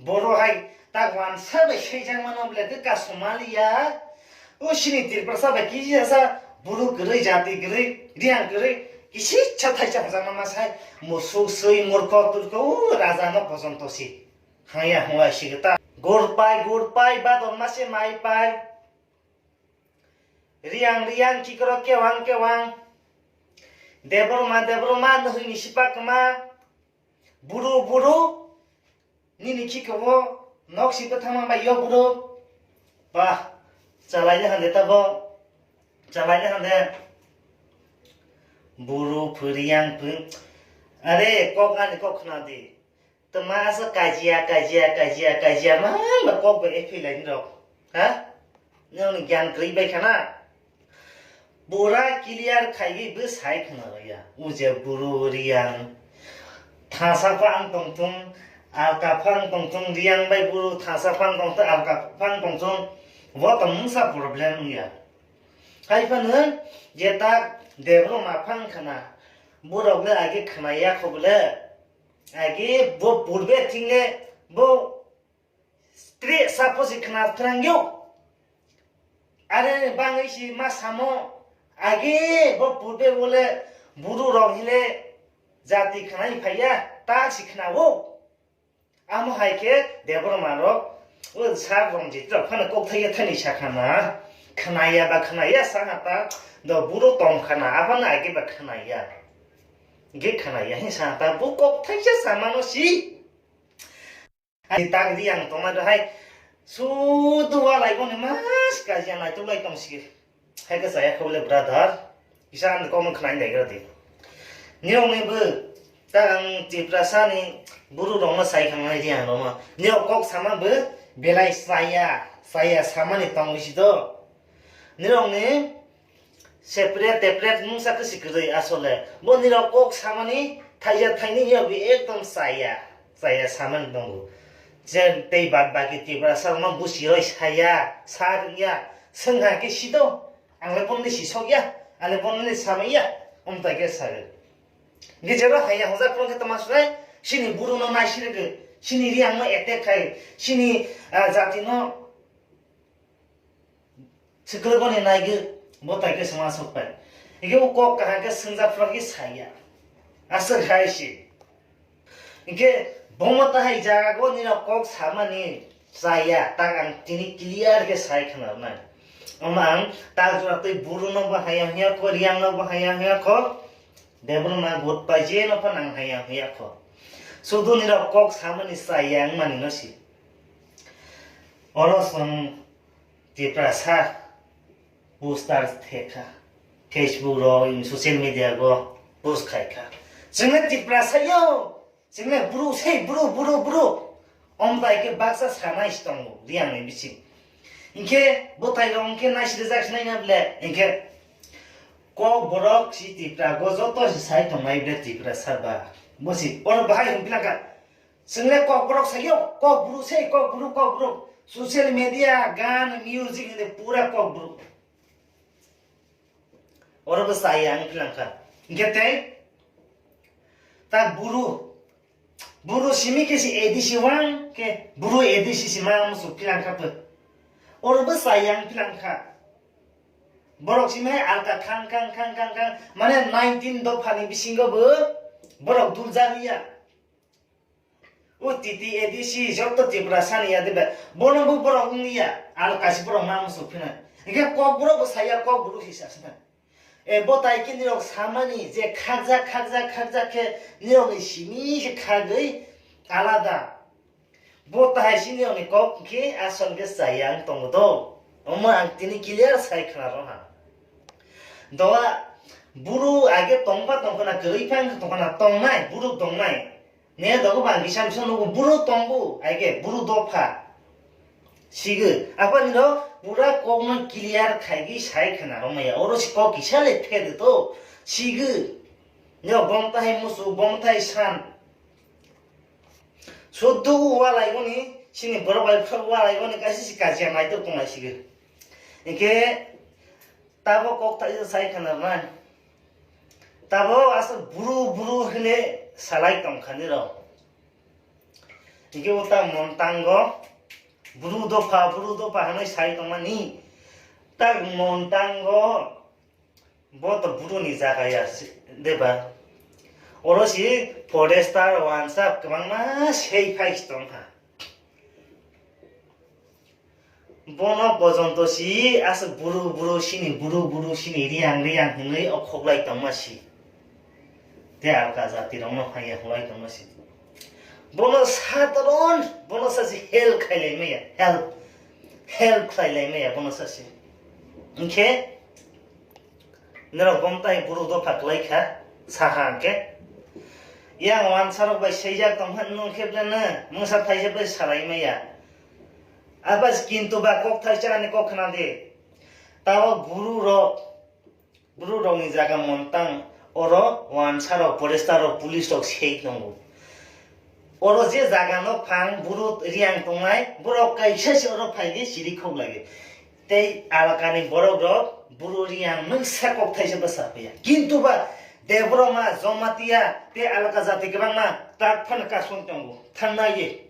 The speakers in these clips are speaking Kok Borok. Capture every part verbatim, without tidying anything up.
Boro hai tak wansa bai saijakmano ble khe kasomaliya. O sini Tiprasa bai kisa sa buru kwrwi, jati kwrwi, riyang kwrwi, kisisa thaisa hwnjakma ma sai musuk swi murkho turkho o raja no pojonto si. Haya hwnlai si ta. Gurpai gurpai badon ma se mai pai. Riyang riyang kikrok kewang kewang. Debor ma debor ma nuhwi ni sipak ma. Buru buru. Nini khikabo nok si kwthangma bai yo buro. Bah, chalaina hande tabo. Chalaina hande. Buru phuri yang phu. Are, kok ani kok khna di. Tma asa kajia, kajia, kajia, kajia, ma, ma kok bai ephilai ni rok. Ha? Nini gyan kwrwi bai khana. Pura clear khaiwi bw sai khna rwya. Uje buru riyang. Thasa phang tongthung, alka phang tongthung, riyang bai buru thasa phang tongthung, alka phang tongthung. Bo tong mungsa problem wngya. Hai phano je tak Debro ma phang khna. Borok le age khna ya kho bole. Age bo purbe thing le bo Stre sapo si khna thrang yo. Are bangwi si ma samo age bo purbe bole buru rok hile jati khnai phaiya ta si khna o. Amo hai khe Debbarma rok o sar Ranjit rok phano kok thaiya thani sa khana. Khnaya ba khnaya sa ha ta do buru tong khana abana age ba khnaya. Ge khnaya hi sa ha ta bu kok thaisa samano si. Ani tak di ang tongma do hai. Sudu walai boni mas kaji ang naituk lai tong sigi. Hai ka saya khobole brother. Isa ang kok mung khnai dai gra di. Nirok ni bu tak ang Tiprasa ni buru rok ma sai khang nai di ang roma. Nirok kok sama bu belai saya, saya sama ni tong isi do. Nirok ni Separate teparate mungsa khe si kwrwi asole. Bo nirok kok samani thaija thaini yogwi ekdom chaya, chaya samani tongo. Je tei bad baki Tiprasa rokno busi roi saya, sa rwngya, swngha khe sito, ang le bono si sokya, ang le bono samaiya, omtai khe sago. Nijero haya hojak phone khe tama sunai, sini buru no nai sirigwi, sini riyang no attack khai, sini, ah, jati no Swkang boni naigwi bo tai khe swma sok pai. Hingkhe o kok kaham khe swngjak phano khe saya. Aswk hai se. Hingkhe bomo tahai jaga o nini kok samani chaya, tak ang tini clear khe sai khna rwnai. Omo ang tak jora twi buru no bo haya haya kho, riyang no bo haya haya kho, Debbarma gut pai je no phano ang haya haya kho. Sudu nini kok samani chaya wngmani no si. Oro chwng Tiprasa poster thekha, Facebook rok, social media go post khaikha. Chwngno Tiprasa yo, chwngno bru sei bru bru bru. Om bai khe baksa sanai si tongo riyang ni bising. Hinkhe bwtai rok hinkhe naisijak sinai na ble hinkhe kok borok si Tipra go joto si sai tongnai ble Tiprasa ba. Bo si oro bahai hwn pilaka. Chwngle kokborok sayo, kokbru se, kokbru, kokbru. Social media, gan, music hwnde pura kokbru. Oro bo chaya ang philangkha. Hingke tei ta buru. Buru simi khe si A D C wang khe buru A D C si ma musu philangkha pho. Oro bo chaya ang philangkha. Borok simi hai alka khang khang khang khang khang mane nineteen dophani bisingo bo borok dulja riya. O T T A D C joto Tiprasa ni ya de ba. Bono bo borok wng ya. Aro kaisa borok ma muchung phina. Hingke kok borok bo saya kok borok hisa sina. E bo tai kini rok samani je khakjak khakjak khakjak khe nirok ni simi se khagwi alada. Bo tai sini rok ni kok khe asol khe chaya ang tongo do. Omo ang tini clear sai khna rw ha. Doa buru age tongpa tongkhana kwrwi phang tongkhana tongnai buru tongnai. Ne dogo bang kisa misa nugo buru tongo, aige buru dopha. Sigo, aphani no pura kokno clear khaigwi sai khna romaya. Oro si kok kisa le the de to. Sigo. Ne bom tahai musu, bom tahai san. Suddu walai goni, sini borok bai phak walai goni, kaisa si kajiya naitok tonglai sigo. Hingke Tabo kok thaisa sai khna rwnai. Tabo aswk buru buru hwnwi salai tong kha nirok. Hingke o ta montango buru dopha, buru dopha hinwi sai tongmani. Ta montango bo to buruni jaga ya si-, deba. Oro si forester wansa kwbangma sei phai tongkha. Bono bojonto si aswk buru buru sini, buru buru sini, riyang riyang hinwi okhoklai tongma si. Te alka jati rokno phaiya hwnlai tongma si. Bono sadharon, bono sasi help khailai maya, help, help khailai maya bono sasi. Hingkhe norok bomtai buru dopha kwlai kha, sakha hwnkhe. Yang wansa rok bai seijak tong hwn nung khe ble no mungsa thaisa bai salai maya. Abas kintu ba kok thaisa ani kok khna di. Tabo buru rok, buru rokni jaga montang oro wansa rok, forester rok, police rok sei tongo. Oro je jaga no phang buru riyang tongnai, borok kaisa se oro phai di siri khok lagi. Tei alakani borok rok buru riyang mungsa kok thaisa bwsa phaia. Kintu ba Debbarma, Jamatia tei alaka jati kwbangma tak phano kasong tongo. Thangnai ye.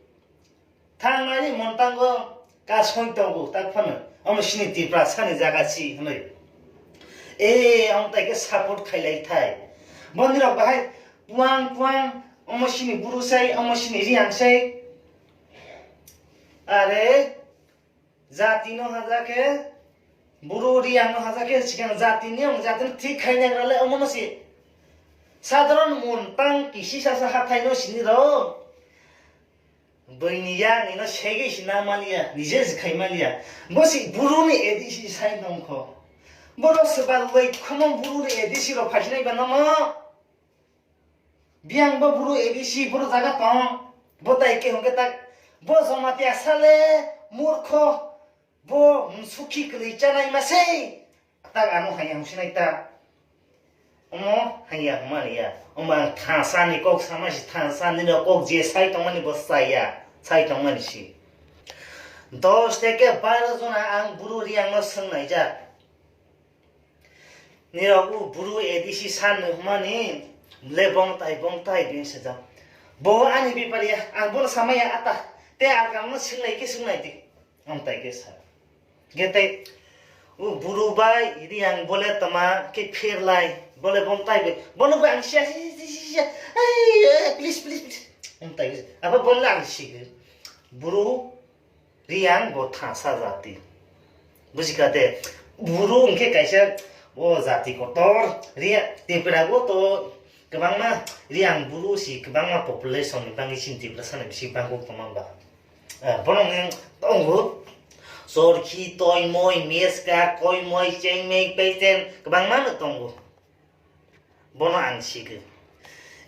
Thangnani montango kasong tongo tak phano. Omo sini Tiprasani jaga si hwnwi. E, omo tai khe support khailai thai. Bondhi rok bahai puang puang, omo sini buru sai, omo sini riyang sai. Are, jati no haja khe, buru riyang no haja khe, sikang jati ni, omo jati no thik khainai rale, omo no si. Sadharon montang kisi sasa hathai no sini rw. Buini ya nino segwi si na maliya, nije si khai maliya. Bo si buru ni A D C sai nongkho. Boro se ba loi khomo buru ni A D C rok phaisinai ba nomo. Biyang bo buru A D C boro jaga tong. Bo tai ke hongke tak. Bo Jamatia sale murkho. Bo msukhi kwlwi chanai ma sei. Tak ano hanya hongsinai ta. Omo hanya hwnmani ya. Omo ang thansa ni kok sama si thansa ni no kok je sai tongmani bo sai ya. Sai tongmani si. Dos theke baro jona ang buru riyang no swngnai jak. Nirok u buru A D C san no hwnmani le bong tai bong tai bin se jak. Bo ani bipar ya ang bono sama ya ata. Te ang kang no swngnai ke swngnai di. Ang tai ke sa. Gete, o buru bai, idi ang bole tama ke pher lai, bole bom tai be, bono bai ang sia, sia, sia, sia, sia, ai, ai, please, please, please. Ang tai ke, apa bole ang si ke, buru riyang bo thansa jati. Buji ka te, buru hingke kaisa, o jati kotor, riya, Tripura bo to, kwbangma riyang buru si, kwbangma population ni bangwi sini Tripura sana bisi bangkok tongma ba. Eh, bono wng tongo. Chorkhi, toimoi, meska, koimoi, chengmei, peiten, kwbangma no tongo. Bono ang sigwi.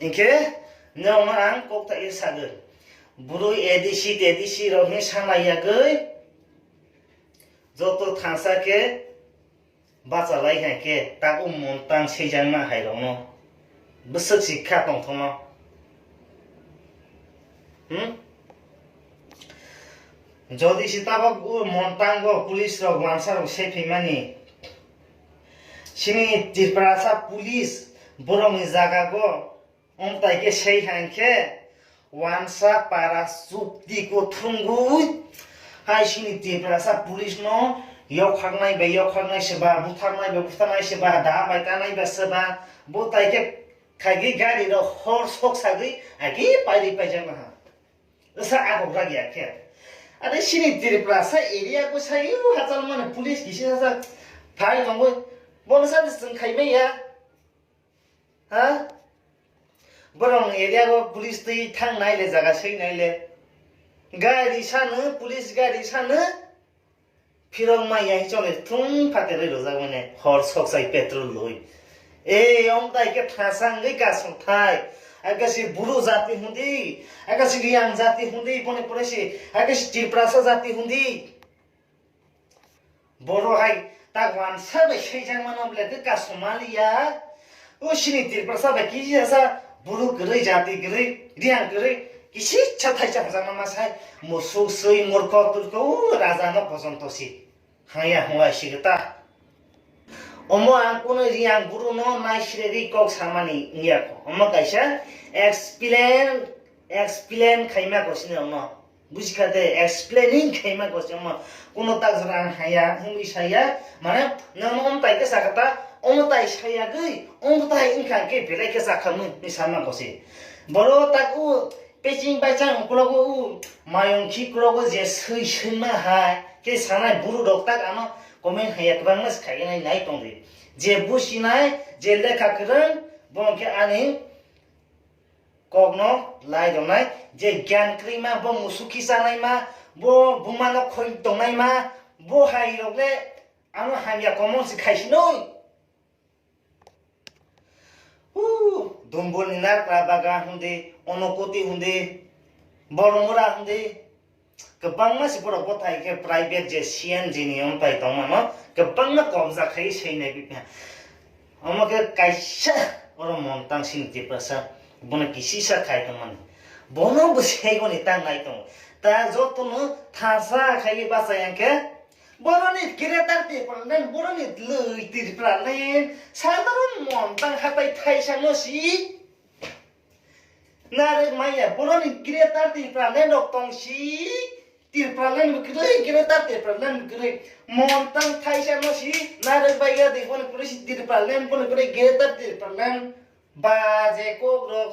Hinkhe, norokno ang kok ta sagwi. Bwrwi A D C, T D C rok hinwi sanglai yagwi, joto thansa khe, Bachalai hai khe tabuk montang seijakma hai rokno bwswk si kha tongthokno. Hmm? Jodi si tabuk o montango police rok wansa rok sei phaimani, sini Tiprasa police borokni jaga go Wng tai khe sei hai khe wansa para chukti kuthumgwi hai sini Tiprasa police no yokhaknai bai yokhaknai se ba, butharnai bai butharnai se ba, da bai tanai ba se ba, bo tai khe khaigwi gari rok hor sok sagwi agi pairi paijak naha. Wngsa agok rak ya khe. Are sini Tiprasa area bwsai o hachal mani police kisi hachal phai tongwi bono sa chwng khai manya. Ha? Borok ni area o police twi thang nai le, jaga swi nai le. Gari sano, police gari sano. Phirok mai ya chole thung phate rwi rojak mane hor sok sai petrol loi. Ei, om tai khe thasa wngwi kasong thai. Akasi buru jati hundi, akasi riyang jati hundi, boni pore si, akasi Tiprasa jati hundi. Boro hai tak wansa bai seijakmano ble khe kasomaliya. O sini Tiprasa bai kisa sa buru kwrwi, jati kwrwi, riyang kwrwi, kisisa thaisa hwjakma ma sai musuk swi murko turko o raja no pojonto si. Haya hwnlai si ta. Omo ang kunu riyang buru no nai sirwi kok samani wngya kho. Omo kaisa explain Explain khaima ko sini rokno. Buji kha de, explaining khaima ko sini rokno. Kuno tak jora ang haya, hwnwi saya. Mane, nang omo tai khe sakha ta, omo tai sayagwi, omo tai wngkha khe belai khe sakha mui, ni sanma ko si. Boro tak u, peching bai chang kulogo u, mayung khi kulogo je swi sengma hai, khe sanai buru rok tak ano comment haya kwbangma se khaigwi nai, nai tongdi. Je businai, je lekha kwrwng, bo khe ani kokno lai donai, je gyan kwrwi ma, bo musuki chanai ma, bo buma no khoi tongnai ma, bo hai rok le ano hamya comment se khai sinoi. Hu, Dumbur ni Nakra Bagan hundi, Onokoti hundi, Boromura hundi, kwbangma se borok bothai khe private je C N G ni wng pai tongmano, kwbangma kobja khai se nai bipya. Omo khe kaisa oro Montang sini Tiprasa, bono kisisa khai tongmani. Bono bo segoni tang nai tongo. Ta jotono thansa khai bachai yang khe, boroni Greater Tipraland, boroni lwi Tipraland, sadharon Montang hatai thaisa no si. Narwk maya, boroni Greater Tipraland rok tong si, Tipraland bo kwrwi, Greater Tipraland bo kwrwi. Montang thaisa no si, narwk bai ya de, bono kwrwi si Tipraland, bono kwrwi Greater Tipraland. Ba je kok rok,